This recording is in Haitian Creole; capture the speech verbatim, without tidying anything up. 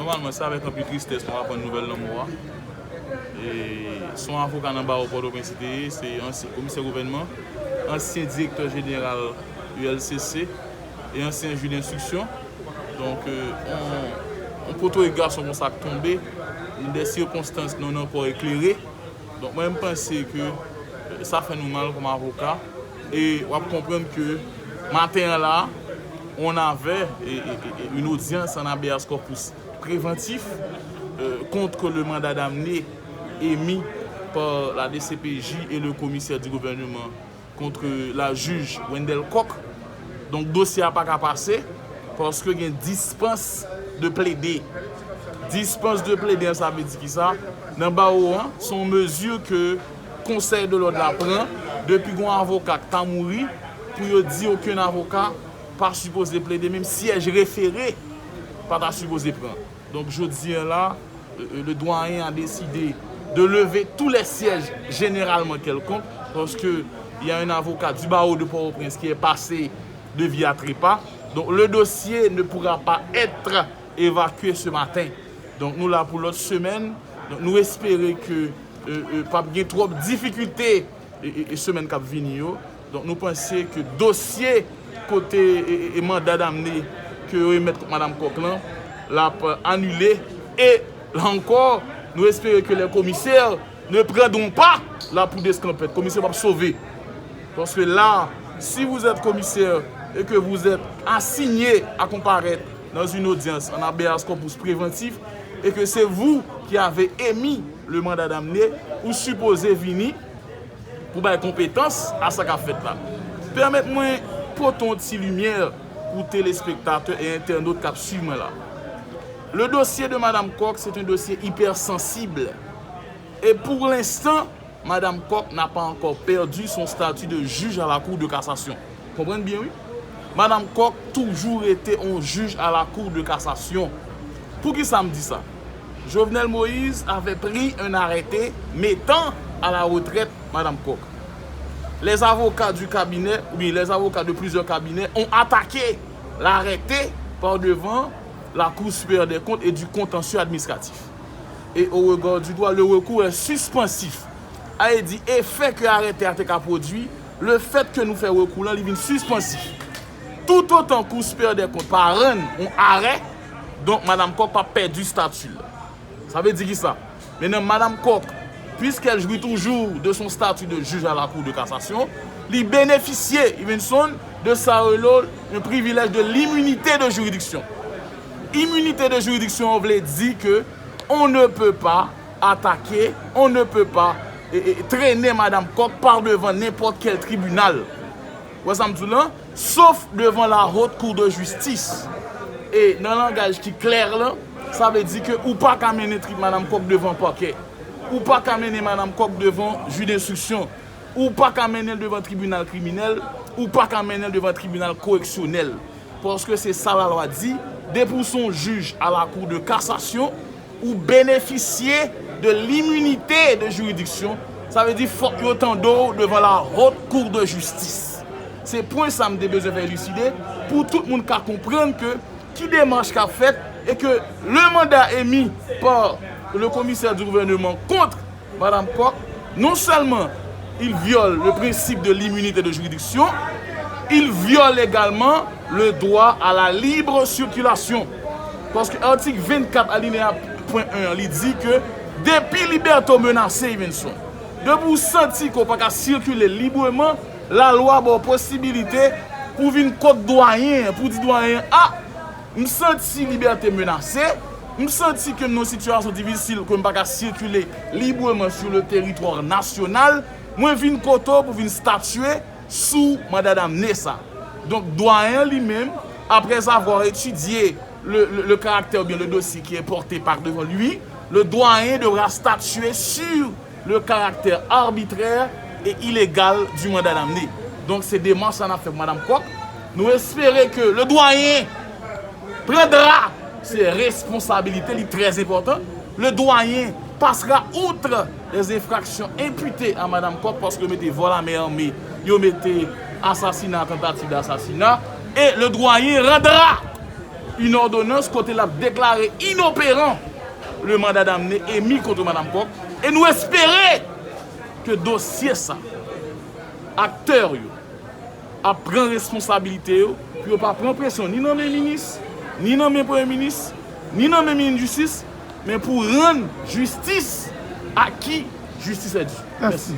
Nòmalman, se avèk anpil tristès nou aprann nouvèl lanmò a. E se yon avoka nan bawo Pòtoprens li te ye, se ansyen komisè gouvènman, ansyen direktè jeneral U L C C e ansyen jij denstriksyon. Donk, euh, yon, yon potorik gason konsa k tonbe, nan de sikonstans non ankò eklere. Donk, mwen, m panse ke, euh, sa fè nou mal kòm avoka. E w ap konprann ke maten an la, on avait, e, e, e, e, une audience en habeas corpus préventif, euh, contre le mandat d'amener émis par la D C P J et le commissaire du gouvernement contre la juge Wendell Coq. Donk, dosye a pa ka pase paske gen dispans de plede. Dispans de plede an, sa vle di ki sa? Nan bawo an, se yon mezi ke Konsèy de lòd la pran depi gon avoka k ta mouri pou yo di okenn avoka pa sipoze plede, menm syèj refere pa ta sipoze pran. Donk, jodi a la, euh, euh, le doyen a décidé de lever tous les sièges généralement quelconques, parce que il y a un avocat du barreau de Port-au-Prince qui est passé de vie à trépas. Donc, le dossier ne pourra pas être évacué ce matin. Donk, nou la pou lòt semèn. Donk, nou espere ke, euh, euh, p ap gen twòp difikilte e, e, e semèn k ap vini yo. Donk, nou panse ke dosye kote, e, e, e manda damne ke yo emèt kont Madam Coq lan, l ap anile. E, la encore, nous espérons que les commissaires ne prendront pas la poudre escampette. Komisè p ap sove. Parce que là, si vous êtes commissaire et que vous êtes assigné à comparaître dans une audience en habeas corpus préventif et que c'est vous qui avez émis le mandat d'amener, ou sipoze vini pou bay konpetans a sa k ap fèt la. Pèmèt mwen pote yon ti limyè pou telespektatè e entènot k ap swiv mwen la. Le dossier de Madame Coq, c'est un dossier hypersensible. Et pour l'instant, Madame Coq n'a pas encore perdu son statut de juge à la Cour de cassation. Konprann byen, wi. Madame Coq toujou rete yon jij a la Cour de cassation. Poukisa m di sa? Jovenel Moïse avait pris un arrêté mettant à la retraite Madame Coq. Les avocats du cabinet, ou bien les avocats de plusieurs cabinets ont attaqué l'arrêté par devant la Cour supérieure des comptes et du contentieux administratif. Et au regard du droit, le recours est suspensif. A e di, efè ke arete a te ka pwodui, le fait que nou fè rekou lan, li vin sispansif. Toutotan Cour supérieure des comptes pa rann yon arè, donk Madam Coq pa pèdi stati l. Sa vle di ki sa? Maintenant, Madame Coq, puisqu'elle jouit toujours de son statut de juge à la Cour de cassation, li benefisye, Ivenson, de sa rele yon privilèj de l'immunité de juridiction. Immunité de juridiction vle di ke on ne peut pas attaquer, on ne peut pas, e, e, trennen Madam Coq par devant n'importe quel tribunal. Ou wè sa m di w lan? Sof devan la Haute Cour de Justice. E nan langaj ki klè lan, sa vle di ke ou pa ka mennen trip Madam Coq devan pakè. Ou pa ka mennen Madam Coq devan jij denstriksyon. Ou pa ka mennen l devan tribinal kriminèl. Ou pa ka mennen l devan tribinal koreksyonèl. Paske se sa lalwa di, depi w se yon jij a la Cour de cassation, ou benefisye de l'immunité de juridiction. Sa vle di fòk yo tande w devan la Haute Cour de Justice. Se pwen sa m te bezwen fè eliside pou tout moun ka konprann ke ki demach k ap fèt e ke le mandat émis par le commissaire du gouvernement contre Madame Coq, non seulement il viole le principe de l'immunité de juridiction, il viole également le droit à la libre circulation. Paske atik vennkat alineya pwen en an, li di ke depi libète w menase, Ivenson, depi w santi ke w pa ka sikile libreman, lalwa ba w posibilite pou w vin kot dwayen an, pou w di dwayen an, a, m santi libète menase, m santi ke m nan yon sitiyasyon difisil, ke m pa ka sikile libreman sur le territoire national, mwen vin kote w pou vin statye sou manda damne sa. Donk, dwayen an li menm, après avoir étudié le, le, le caractère ou bien le dossier qui est porté par devant lui, le doyen devra statuer sur le caractère arbitraire et illégal du mandat d'amener. Donk, se demach sa n ap fè pou Madam Coq. Nou espere ke le doyen prendra ses responsabilités, li trè enpòtan. Le doyen passera outre les infractions imputées à Madame Coq, paske yo mete vol à main armée, yo mete assassinat, tentative d'assassinat, et le doyen rendra yon òdonans kote l ap deklare inoperan le mandat d'amener émis contre Madame Coq. E nou espere ke dosye sa, aktè yo ap pran responsabilite yo, pou yo pa pran presyon ni nan men minis, ni nan men premye minis, ni nan men minis jistis, men pou rann jistis a qui justice est due. Mèsi.